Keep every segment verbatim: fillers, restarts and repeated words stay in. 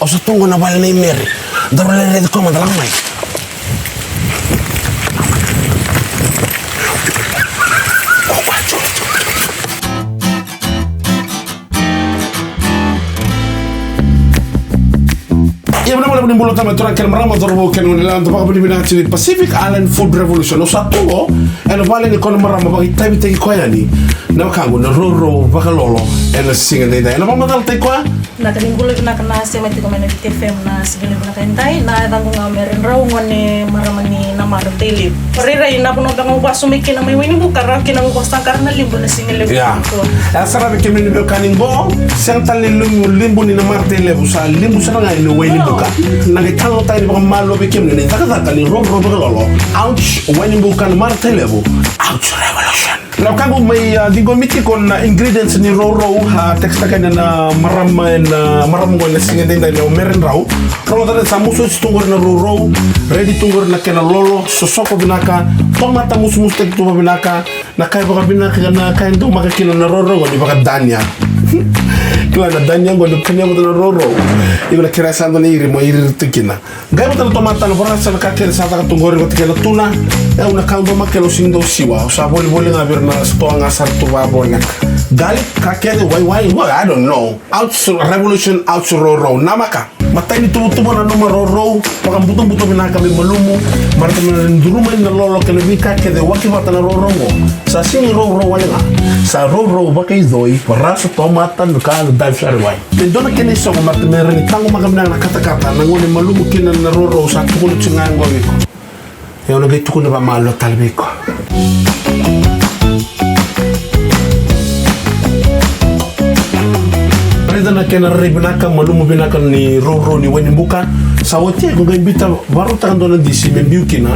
Au sa tu qo na vale nei Meri. Daru lai raici koya mada, lako mai. Ia, vinaka vakalevu ni bula tama, turaga kei na marama, cauravou kei na gone yalewa, da vakavinavinaka tiko ni Pacific Island Food Revolution. Au sa tu qo ena vale ni ko na marama vakaitavitaki koya yani na wekaqu na rourou vakalolo ena siga edaidai. Ena vakamacalataki koya. Vinaka ni bula vinaka na sema tiko mai na Viti F M na siga levu vinaka edai. Na yacaqu ga o Meri Drau, gone marama ni Namara, Tailevu. Rairai na vanua beka au vasu mai kina mai Wainibuka, rawa kina au vasaqara na libu na siga levu. Ia. Ko. E sara vei kemuni ni veiwekani qo, sega tale ni libu, libu ni Namara, Tailevu, sa libu sara ga ni Wainibuka. Na qai talanoataka ni vakamalua vei kemuni na cakacaka ni rourou vakalolo. Ouch, Wainibuka, Namara, Tailevu. Ouch, revolution. Na wekaqu mai, a, ciqomi tiko na ingredients ni rourou, a, text-taka na marama, na marama qo ena siga edaidai, o Meri Drau. Rogoca, sa musuti tu qori na rourou, ready tu qori na kena lolo, sosoko vinaka, tomata musumusutaki tu vavinaka, na ka e vakavinaka, na ka e daumaka kina na rourou qo ni vakadania. Kila na dania qo ni kania vata na rourou. Iko na kerea sa dua na iri mo iriiri tu kina. Qai vata na tomata, na varasa, na ka kece sa caka tu qori vata kei na tuna. E, au na ka au daumaka kina au sega ni dau siwa. Au sa volivoli ga vei ira na sitoa ga sara tu vakavoleka. Garlic, ka kece, waiwai, well, I don't know. Ouch, revolution, ouch, rourou. Namaka. Matai ni tuvatuva na nomu rourou, vakabutobuto vinaka me malumu, baleta me na curuma na lolo kei na veika kece waki vata na rourou qo. Sa sega ni rourou wale ga. Sa rourou vakaicoi, varasa, tomata, na ka na dive sara i wai. Me dua na kena isogo, baleta me rawa ni taqomaka vinaka na katakata, na gauna e malumu kina na rourou, sa tukuna tiko ga qo vei iko. Ia au na qai tukuna vakamalua tale vei iko. Raica na kena rairai vinaka, malumu vinaka ni rourou ni Wainibuka. Sa oti, iko qai biuta, vakarautaka dua na disi me biu kina.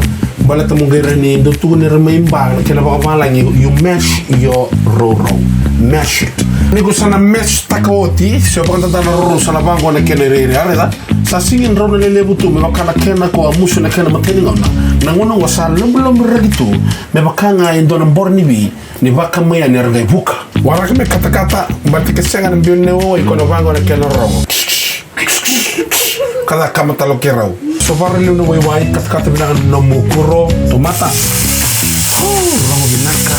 Baleta mo qai rawa ni dau tukuni ira mai Ba na kena vakavalagi, you mash your rourou. Mash it. Ni ko sa na mash-taka oti, se o vakadada na rourou, sa na vaqo na kena irairai. A raica, sa sega ni rau na lelevu tu me vaka na kena ko a musu na kena matai ni gauna. Na gauna qo sa lomulomuraki tu me vaka ga e dua na boro ni vi ni vakamai yani era qai vuka. Waraka me katakata, baleta ke sega na biu ni wai, ko na vaqo na kena rogo. Ka cakava tale o keirau. Sovara liu na waiwai, katakata vinaka na nomu kuro, tomata. Rogo vinaka.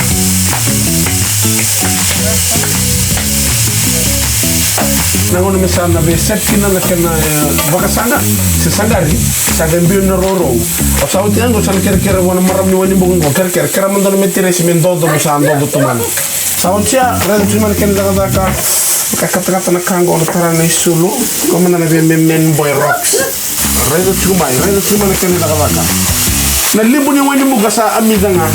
Na gauna me sa na veiset kina na kena, e, vakasaqa se saqari, sa qai biu na rourou. O sa oti ga qo sa na kerekere vua na marama ni Wainibuka qo, kerekere, kerea mada na metiresi me dodo, mo sa dodo tu mada. Sa oti ya, raica tiko mai na kena cakacaka. Ka katakata na ka qo, na tara na isulu. Qo mada na vei me, me boy rocks. Raica tiko mai, raica tiko mai na kena cakacaka. Na libu ni Wainibuka sa amica ga.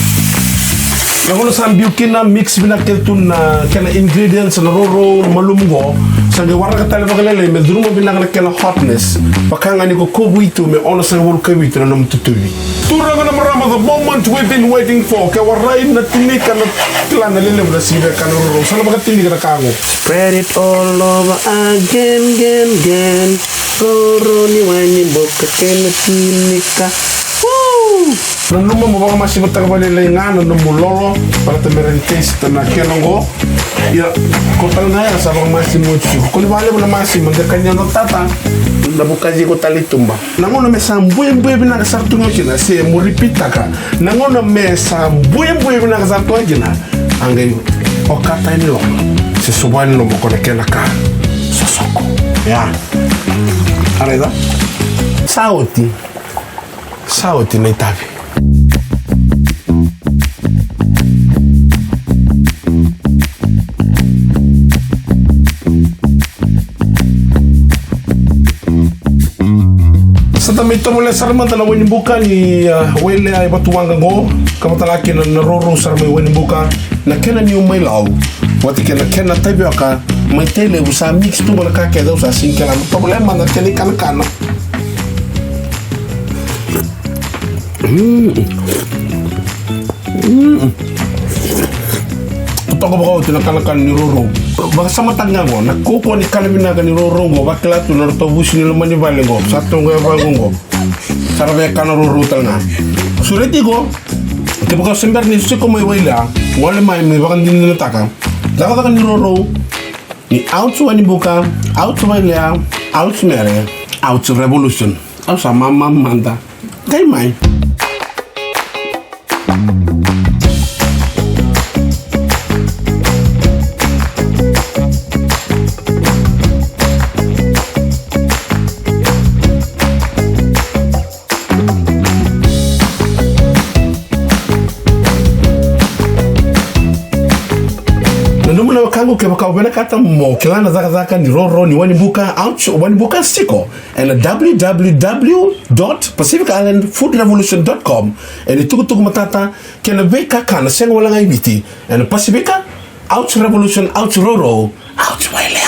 Na gauna sa biu kina, mix vinaka kece tu na kena ingredients, na rourou, na malumu qo. Sa qai waraka tale vakalailai me curuma vinaka na kena hotness. Vaka ga ni ko kovui tu me ono sagavulu ka vitu na nomu tutuvi. Turaga na marama, the moment we've been waiting for. Ke warai na tinika, na kila na lelevu na siga ka na rourou. Sa na vakatinika na ka qo. Spread it all over again, again, again. Rourou ni Wainibuka kei na tinika. Woo! Nanuma mo vakamasivataka vakalailai ga na nomu lolo, baleta me rawa ni taste na kena qo. Ia, ko tale ga ya sa vakamasima oti tiko. Ko ni vakalevu na masima, de kania na tata, na vukaci ko tale i tuba. Na gauna me sa buebuei vinaka sara tu ga kina, se mo repeat-taka. Na gauna me sa buebuei vinaka sara tu ga kina, a qai okata yani loma, se sovo yani loma ko na kena ka. Sosoko. Ia. A raica. Sa oti. Sa oti na itavi. Sa da mai tovolea sara mada na Wainibuka ni, ah, Wailea e Vatuwaqa qo, ka vata ga kina na rourou sara mai Wainibuka, na kena niu mai Lau, vata kei na kena tavioka mai Tailevu, sa mix tu qo na ka kece, au sa sega ni kila. Tovolea mada na kena ikanakana. Mm. Mm. Totoka vakaoti na kanakana ni rourou. Vakasamataka ga qo, na kaukaua ni kana vinaka ni rourou qo, vakila tu na nodratou vusi ni loma ni vale qo. Sa tu qo e vaqo qo. Sa ra via kana rourou tale ga. Sureti iko, kevaka o se bera ni tiko mai Wailea, gole mai me vakadinadinataka. Cakacaka ni rourou. Ni ouch Wainibuka, ouch Wailea, ouch Mere, Ouch Revolution. Au sa mamamada. Qai mai. Nanuma na wekaqu, kevaka o vinakata mo kila na cakacaka ni roro ni Wanibuka, Ouch Wanibuka Siko, ena w w w dot pacific island food revolution dot com. Ena itukutuku matata kei na veikakana sega wale ga i Viti, ena Pasifika, Ouch Revolution, Ouch Roro, Ouch Wele.